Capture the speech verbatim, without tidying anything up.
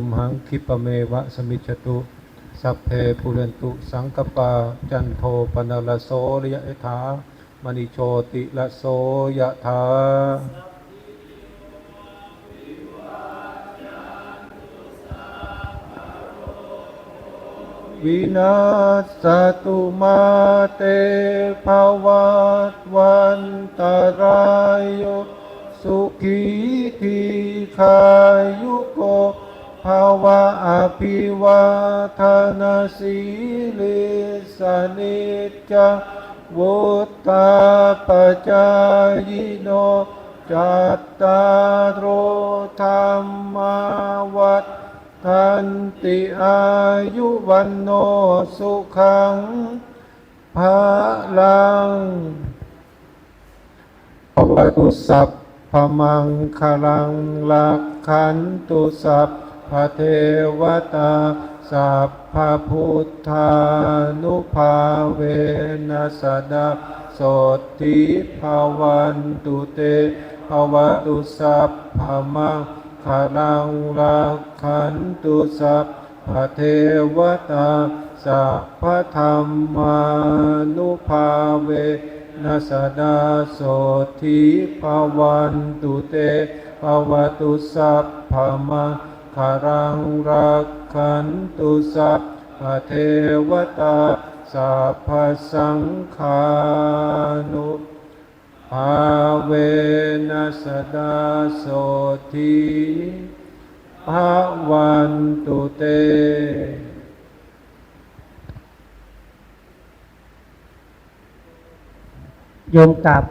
Tumhaṃ khippameva samijjhatu, sabbe pūrentu saṅkappā, cando paṇṇaraso yathā, maṇi jotiraso yathā. Vinassatu mā te bhavatvantarāyo, sukhī dīghāyuko bhava. Abhivādanasīlissa niccaṃ vuḍḍhāpacāyino, cattāro dhammā vaḍḍhanti, āyu vaṇṇo sukhaṃ balaṃ. Bhavatu sabbamaṅgalaṃ, rakkhantu sabbadevatā, sabbabuddhānubhāvena sadā sotthī bhavantu te. Bhavatu sabbamaṅgalaṃ, rakkhantu sabbadevatā, sabbadhammānubhāvena sadā sotthī bhavantu te. Bhavatu sabbamaṅgalaṃ, rakkhantu sabbadevatā, sabbasaṅghānubhāvena sadā sotthī bhavantu te. โยมกราบพระ